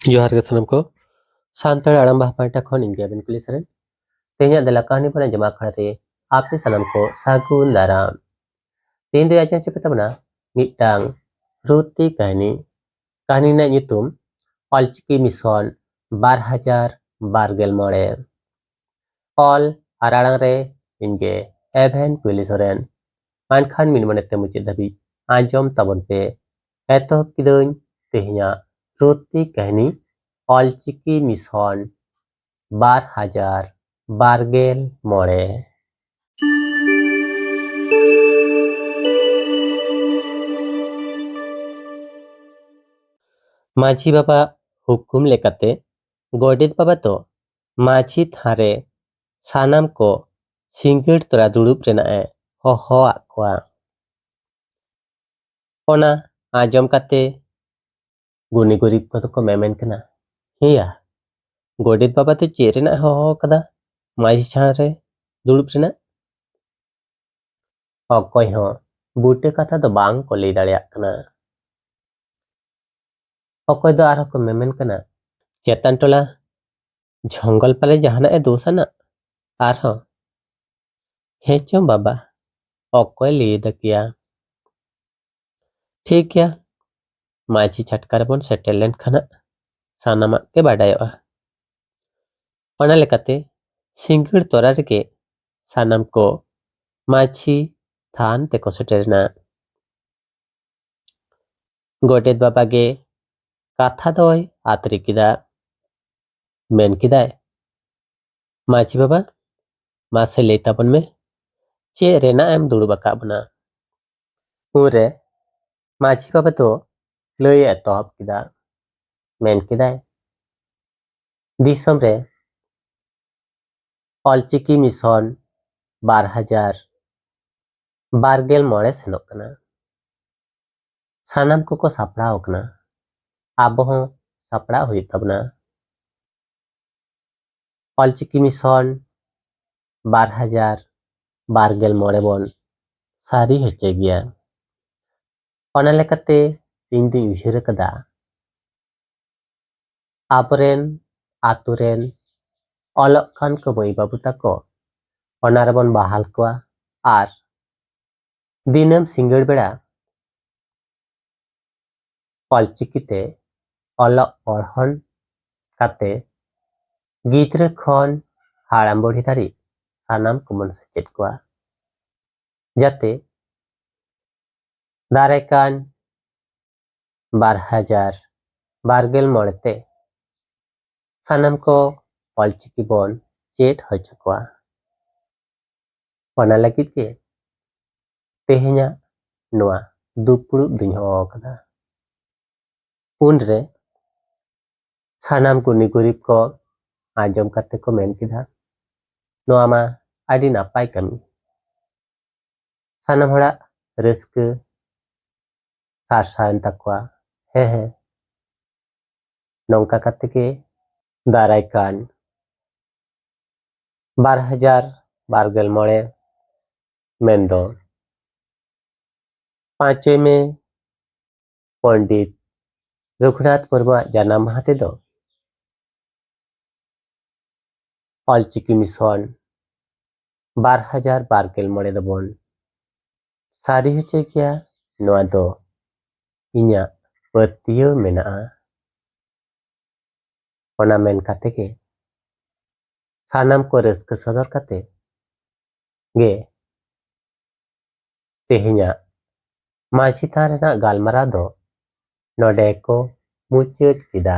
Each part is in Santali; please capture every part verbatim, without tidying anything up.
ᱡᱚᱦᱟᱨ ᱜᱮ ᱥᱟᱱᱟᱢ ᱠᱚ᱾ ᱥᱟᱱᱛᱟᱲ ᱟᱲᱟᱝ ᱵᱟᱦᱟ ᱯᱟᱦᱴᱟ ᱠᱷᱚᱱ ᱤᱧ ᱜᱮ ᱟᱵᱤᱱ ᱠᱩᱞᱤ ᱥᱚᱨᱮᱱ᱾ ᱛᱮᱦᱮᱧᱟᱜ ᱫᱮᱞᱟ ᱠᱟᱹᱦᱱᱤ ᱵᱚᱱ ᱟᱸᱡᱚᱢ ᱟᱠᱷᱲᱟ ᱨᱮ ᱟᱯᱮ ᱥᱟᱱᱟᱢ ᱠᱚ ᱥᱟᱹᱜᱩᱱ ᱫᱟᱨᱟᱢ᱾ ᱛᱮᱦᱮᱧ ᱫᱚ ᱟᱸᱡᱚᱢ ᱪᱮᱯᱮ ᱛᱟᱵᱚᱱᱟ ᱢᱤᱫᱴᱟᱝ ᱨᱩᱛᱤ ᱠᱟᱹᱦᱱᱤ᱾ ᱠᱟᱹᱦᱱᱤ ᱨᱮᱱᱟᱜ ᱧᱩᱛᱩᱢ ᱚᱞᱪᱤᱠᱤ ᱢᱤᱥᱚᱱ ᱵᱟᱨ ᱦᱟᱡᱟᱨ ᱵᱟᱨ ᱜᱮᱞ ᱢᱚᱬᱮ᱾ ᱚᱞ ᱟᱨ ᱟᱲᱟᱝ ᱨᱮ ᱤᱧ ᱜᱮ ᱮᱵᱷᱮᱱ ᱠᱩᱭᱞᱤ ᱥᱚᱨᱮᱱ᱾ ᱢᱮᱱᱠᱷᱟᱱ ᱢᱤᱫ ᱢᱚᱱᱮ ᱛᱮ ᱢᱩᱪᱟᱹᱫ ᱫᱷᱟᱹᱵᱤᱡ ᱟᱸᱡᱚᱢ ᱛᱟᱵᱚᱱ ᱯᱮ᱾ ᱮᱛᱚᱦᱚᱵ ᱠᱤᱫᱟᱹᱧ ᱛᱮᱦᱮᱧᱟᱜ ᱨᱩᱛᱤ ᱠᱟᱹᱦᱱᱤ ᱚᱞᱪᱤᱠᱤ ᱢᱤᱥᱚᱱ ᱵᱟᱨ ᱦᱟᱡᱟᱨ ᱵᱟᱨ ᱜᱮᱞ ᱢᱚᱬᱮ᱾ ᱢᱟᱹᱡᱷᱤ ᱵᱟᱵᱟ ᱦᱩᱠᱩᱢ ᱞᱮᱠᱟᱛᱮ ᱜᱚᱰᱮᱛ ᱵᱟᱵᱟ ᱫᱚ ᱢᱟᱹᱡᱷᱤ ᱛᱷᱟᱱ ᱨᱮ ᱥᱟᱱᱟᱢ ᱠᱚ ᱥᱤᱸᱜᱟᱹᱲ ᱛᱚᱨᱟ ᱫᱩᱲᱩᱵ ᱨᱮᱱᱟᱜ ᱮ ᱦᱚᱦᱚᱣᱟᱫ ᱠᱚᱣᱟ᱾ ᱚᱱᱟ ᱟᱸᱡᱚᱢ ᱠᱟᱛᱮ ᱜᱩᱱᱤ ᱜᱩᱨᱤᱵ ᱠᱚᱫᱚ ᱠᱚ ᱢᱮᱢᱮᱱ ᱠᱟᱱᱟ, "ᱦᱮᱸᱭᱟ, ᱜᱚᱰᱮᱛ ᱵᱟᱵᱟ ᱫᱚ ᱪᱮᱫ ᱨᱮᱱᱟᱜ ᱮ ᱦᱚᱦᱚ ᱟᱠᱟᱫᱟ ᱢᱟᱹᱡᱷᱤ ᱛᱷᱟᱱ ᱨᱮ ᱫᱩᱲᱩᱵ ᱨᱮᱱᱟᱜ?" ᱚᱠᱚᱭ ᱦᱚᱸ ᱵᱩᱴᱟᱹ ᱠᱟᱛᱷᱟ ᱫᱚ ᱵᱟᱝ ᱠᱚ ᱞᱟᱹᱭ ᱫᱟᱲᱮᱭᱟᱜ ᱠᱟᱱᱟ᱾ ᱚᱠᱚᱭ ᱫᱚ ᱟᱨᱦᱚᱸ ᱠᱚ ᱢᱮᱢᱮᱱ ᱠᱟᱱᱟ, "ᱪᱮᱛᱟᱱ ᱴᱚᱞᱟ ᱡᱷᱚᱝᱜᱚᱞ ᱯᱟᱞᱮ ᱡᱟᱦᱟᱱᱟᱜ ᱮ ᱫᱳᱥ ᱟᱱᱟᱜ ᱟᱨᱦᱚᱸ?" ᱦᱮᱸ ᱪᱚᱝ ᱵᱟᱵᱟ, ᱚᱠᱚᱭ ᱞᱟᱹᱭ ᱮᱫᱟ ᱠᱮᱭᱟ? ᱴᱷᱤᱠ ᱜᱮᱭᱟ, ᱢᱟᱹᱡᱷᱤ ᱪᱷᱟᱴᱠᱟ ᱨᱮᱵᱚᱱ ᱥᱮᱴᱮᱨ ᱞᱮᱱᱠᱷᱟᱱ ᱦᱟᱸᱜ ᱥᱟᱱᱟᱢᱟᱜ ᱜᱮ ᱵᱟᱰᱟᱭᱚᱜᱼᱟ᱾ ᱚᱱᱟ ᱞᱮᱠᱟᱛᱮ ᱥᱤᱸᱜᱟᱹᱲ ᱛᱚᱨᱟ ᱨᱮᱜᱮ ᱥᱟᱱᱟᱢ ᱠᱚ ᱢᱟᱹᱡᱷᱤ ᱛᱷᱟᱱ ᱛᱮᱠᱚ ᱥᱮᱴᱮᱨᱮᱱᱟ᱾ ᱜᱚᱰᱮᱛ ᱵᱟᱵᱟ ᱜᱮ ᱠᱟᱛᱷᱟ ᱫᱚᱭ ᱟᱛᱨᱮ ᱠᱮᱫᱟ᱾ ᱢᱮᱱ ᱠᱮᱫᱟᱭ, "ᱢᱟᱹᱡᱷᱤ ᱵᱟᱵᱟ, ᱢᱟᱥᱮ ᱞᱟᱹᱭ ᱛᱟᱵᱚᱱ ᱢᱮ, ᱪᱮᱫ ᱨᱮᱱᱟᱜ ᱮᱢ ᱫᱩᱲᱩᱵ ᱟᱠᱟᱫ ᱵᱚᱱᱟ?" ᱩᱱᱨᱮ ᱢᱟᱹᱡᱷᱤ ᱵᱟᱵᱟ ᱫᱚ ᱞᱟᱹᱭ ᱮ ᱮᱛᱚᱦᱚᱵ ᱠᱮᱫᱟ᱾ ᱢᱮᱱ ᱠᱮᱫᱟᱭ, ᱫᱤᱥᱚᱢ ᱨᱮ ᱚᱞᱪᱤᱠᱤ ᱢᱤᱥᱚᱱ ᱵᱟᱨ ᱦᱟᱡᱟᱨ ᱵᱟᱨ ᱜᱮᱞ ᱢᱚᱬᱮ ᱥᱮᱱᱚᱜ ᱠᱟᱱᱟ᱾ ᱥᱟᱱᱟᱢ ᱠᱚᱠᱚ ᱥᱟᱯᱲᱟᱣ ᱟᱠᱟᱱᱟ, ᱟᱵᱚ ᱦᱚᱸ ᱥᱟᱯᱲᱟᱣ ᱦᱩᱭᱩᱜ ᱛᱟᱵᱚᱱᱟ᱾ ᱚᱞᱪᱤᱠᱤ ᱢᱤᱥᱚᱱ ᱵᱟᱨ ᱦᱟᱡᱟᱨ ᱵᱟᱨ ᱜᱮᱞ ᱢᱚᱬᱮ ᱵᱚᱱ ᱥᱟᱹᱨᱤ ᱦᱚᱪᱚᱭ ᱜᱮᱭᱟ᱾ ᱚᱱᱟ ᱞᱮᱠᱟᱛᱮ ᱤᱧ ᱫᱩᱧ ᱩᱭᱦᱟᱹᱨ ᱟᱠᱟᱫᱟ, ᱟᱵᱚᱨᱮᱱ ᱟᱛᱳ ᱨᱮᱱ ᱚᱞᱚᱜ ᱠᱟᱱ ᱠᱚ ᱢᱟᱹᱭ ᱵᱟᱹᱵᱩ ᱛᱟᱠᱚ ᱚᱱᱟ ᱨᱮᱵᱚᱱ ᱵᱟᱦᱟᱞ ᱠᱚᱣᱟ᱾ ᱟᱨ ᱫᱤᱱᱟᱹᱢ ᱥᱤᱸᱜᱟᱹᱲ ᱵᱮᱲᱟ ᱚᱞᱪᱤᱠᱤ ᱛᱮ ᱚᱞᱚᱜ ᱯᱚᱲᱦᱚᱱ ᱠᱟᱛᱮ ᱜᱤᱫᱽᱨᱟᱹ ᱠᱷᱚᱱ ᱦᱟᱲᱟᱢ ᱵᱩᱲᱦᱤ ᱫᱷᱟᱹᱨᱤᱡ ᱥᱟᱱᱟᱢ ᱠᱚᱵᱚᱱ ᱥᱮᱪᱮᱫ ᱠᱚᱣᱟ, ᱡᱟᱛᱮ ᱫᱟᱨᱟᱭ ᱠᱟᱱ ᱵᱟᱨ ᱦᱟᱡᱟᱨ ᱵᱟᱨ ᱜᱮᱞ ᱢᱚᱬᱮ ᱛᱮ ᱥᱟᱱᱟᱢ ᱠᱚ ᱚᱞᱪᱤᱠᱤ ᱵᱚᱱ ᱪᱮᱫ ᱦᱚᱪᱚ ᱠᱚᱣᱟ᱾ ᱚᱱᱟ ᱞᱟᱹᱜᱤᱫ ᱜᱮ ᱛᱮᱦᱮᱧᱟᱜ ᱱᱚᱣᱟ ᱫᱩᱯᱲᱩᱵ ᱫᱩᱧ ᱦᱚᱦᱚ ᱟᱠᱟᱫᱟ᱾ ᱩᱱᱨᱮ ᱥᱟᱱᱟᱢ ᱜᱩᱱᱤ ᱜᱩᱨᱤᱵ ᱠᱚ ᱟᱸᱡᱚᱢ ᱠᱟᱛᱮ ᱠᱚ ᱢᱮᱱ ᱠᱮᱫᱟ, "ᱱᱚᱣᱟ ᱢᱟ ᱟᱹᱰᱤ ᱱᱟᱯᱟᱭ ᱠᱟᱹᱢᱤ᱾" ᱥᱟᱱᱟᱢ ᱦᱚᱲᱟᱜ ᱨᱟᱹᱥᱠᱟᱹ ᱥᱟᱨᱥᱟᱣᱮᱱ ᱛᱟᱠᱚᱣᱟ᱾ ᱦᱮᱸ, ᱦᱮᱸ, ᱱᱚᱝᱠᱟ ᱠᱟᱛᱮ ᱜᱮ ᱫᱟᱨᱟᱭ ᱠᱟᱱ ᱵᱟᱨ ᱦᱟᱡᱟᱨ ᱵᱟᱨ ᱜᱮᱞ ᱢᱚᱬᱮ, ᱢᱮᱱᱫᱚ ᱯᱟᱸᱪᱚᱭ ᱢᱮ, ᱯᱚᱱᱰᱤᱛ ᱨᱚᱜᱷᱩᱱᱟᱛᱷ ᱢᱩᱨᱢᱩᱣᱟᱜ ᱡᱟᱱᱟᱢ ᱢᱟᱦᱟ ᱛᱮᱫᱚ ᱚᱞᱪᱤᱠᱤ ᱢᱤᱥᱚᱱ ᱵᱟᱨ ᱦᱟᱡᱟᱨ ᱵᱟᱨ ᱜᱮᱞ ᱢᱚᱬᱮ ᱫᱚᱵᱚᱱ ᱥᱟᱹᱨᱤ ᱦᱚᱪᱚᱭ ᱜᱮᱭᱟ, ᱱᱚᱣᱟ ᱫᱚ ᱤᱧᱟᱹᱜ ᱯᱟᱹᱛᱭᱟᱹᱣ ᱢᱮᱱᱟᱜᱼᱟ᱾ ᱚᱱᱟ ᱢᱮᱱ ᱠᱟᱛᱮ ᱜᱮ ᱥᱟᱱᱟᱢ ᱠᱚ ᱨᱟᱹᱥᱠᱟᱹ ᱥᱚᱫᱚᱨ ᱠᱟᱛᱮ ᱜᱮ ᱛᱮᱦᱮᱧᱟᱜ ᱢᱟᱹᱡᱷᱤ ᱛᱷᱟᱱ ᱨᱮᱱᱟᱜ ᱜᱟᱞᱢᱟᱨᱟᱣ ᱫᱚ ᱱᱚᱰᱮ ᱠᱚ ᱢᱩᱪᱟᱹᱫ ᱠᱮᱫᱟ᱾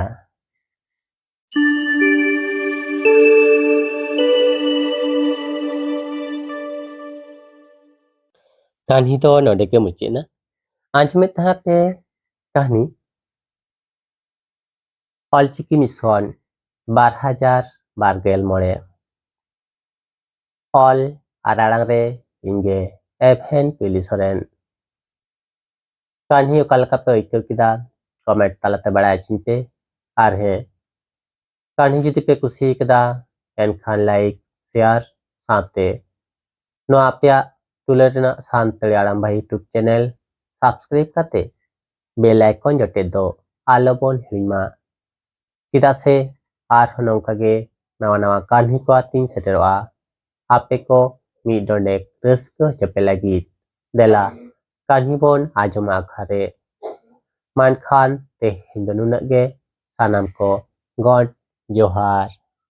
ᱠᱟᱹᱦᱱᱤ ᱫᱚ ᱱᱚᱰᱮ ᱜᱮ ᱢᱩᱪᱟᱹᱫ ᱮᱱᱟ᱾ ᱟᱸᱡᱚᱢᱮᱫ ᱛᱟᱦᱮᱸ ᱯᱮ ᱠᱟᱹᱦᱱᱤ ᱚᱞᱪᱤᱠᱤ ᱢᱤᱥᱚᱱ ᱵᱟᱨ ᱦᱟᱡᱟᱨ ᱵᱟᱨ ᱜᱮᱞ ᱢᱚᱬᱮ᱾ ᱚᱞ ᱟᱨ ᱟᱲᱟᱝ ᱨᱮ ᱤᱧ ᱜᱮ ᱮᱵᱷᱮᱱ ᱯᱤᱞᱤ ᱥᱚᱨᱮᱱ᱾ ᱠᱟᱹᱦᱱᱤ ᱚᱠᱟ ᱞᱮᱠᱟ ᱯᱮ ᱟᱹᱭᱠᱟᱹᱣ ᱠᱮᱫᱟ, ᱠᱚᱢᱮᱱᱴ ᱛᱟᱞᱟᱛᱮ ᱵᱟᱲᱟᱭ ᱦᱚᱪᱚᱧ ᱯᱮ᱾ ᱟᱨ ᱦᱮᱸ, ᱠᱟᱹᱦᱱᱤ ᱡᱩᱫᱤ ᱯᱮ ᱠᱩᱥᱤ ᱠᱟᱫᱟ, ᱮᱱᱠᱷᱟᱱ ᱞᱟᱭᱤᱠ, ᱥᱮᱭᱟᱨ ᱥᱟᱶᱛᱮ ᱱᱚᱣᱟ ᱟᱯᱮᱭᱟᱜ ᱫᱩᱞᱟᱹᱲ ᱨᱮᱱᱟᱜ ᱥᱟᱱᱛᱟᱲᱤ ᱟᱲᱟᱝ ᱵᱷᱟᱭ YouTube ᱪᱮᱱᱮᱞ ᱥᱟᱵᱥᱠᱨᱟᱭᱤᱵ ᱠᱟᱛᱮ ᱵᱮᱞ ᱟᱭᱠᱚᱱ ᱡᱚᱴᱮᱫ ᱫᱚ ᱟᱞᱚ ᱵᱚᱱ ᱦᱤᱲᱤᱧ ᱢᱟ᱾ ᱪᱮᱫᱟᱜ ᱥᱮ ᱟᱨᱦᱚᱸ ᱱᱚᱝᱠᱟ ᱜᱮ ᱱᱟᱣᱟ ᱱᱟᱣᱟ ᱠᱟᱹᱦᱱᱤ ᱠᱚ ᱟᱛᱮᱧ ᱥᱮᱴᱮᱨᱚᱜᱼᱟ ᱟᱯᱮ ᱠᱚ ᱢᱤᱫ ᱰᱚᱸᱰᱮᱠ ᱨᱟᱹᱥᱠᱟᱹ ᱦᱚᱪᱚ ᱯᱮ ᱞᱟᱹᱜᱤᱫ᱾ ᱫᱮᱞᱟ ᱠᱟᱹᱦᱱᱤ ᱵᱚᱱ ᱟᱸᱡᱚᱢᱟ ᱟᱠᱷᱲᱟ ᱨᱮ᱾ ᱢᱮᱱᱠᱷᱟᱱ ᱛᱮᱦᱮᱧ ᱫᱚ ᱱᱩᱱᱟᱹᱜ ᱜᱮ᱾ ᱥᱟᱱᱟᱢ ᱠᱚ ᱜᱚᱰ ᱡᱚᱦᱟᱨ᱾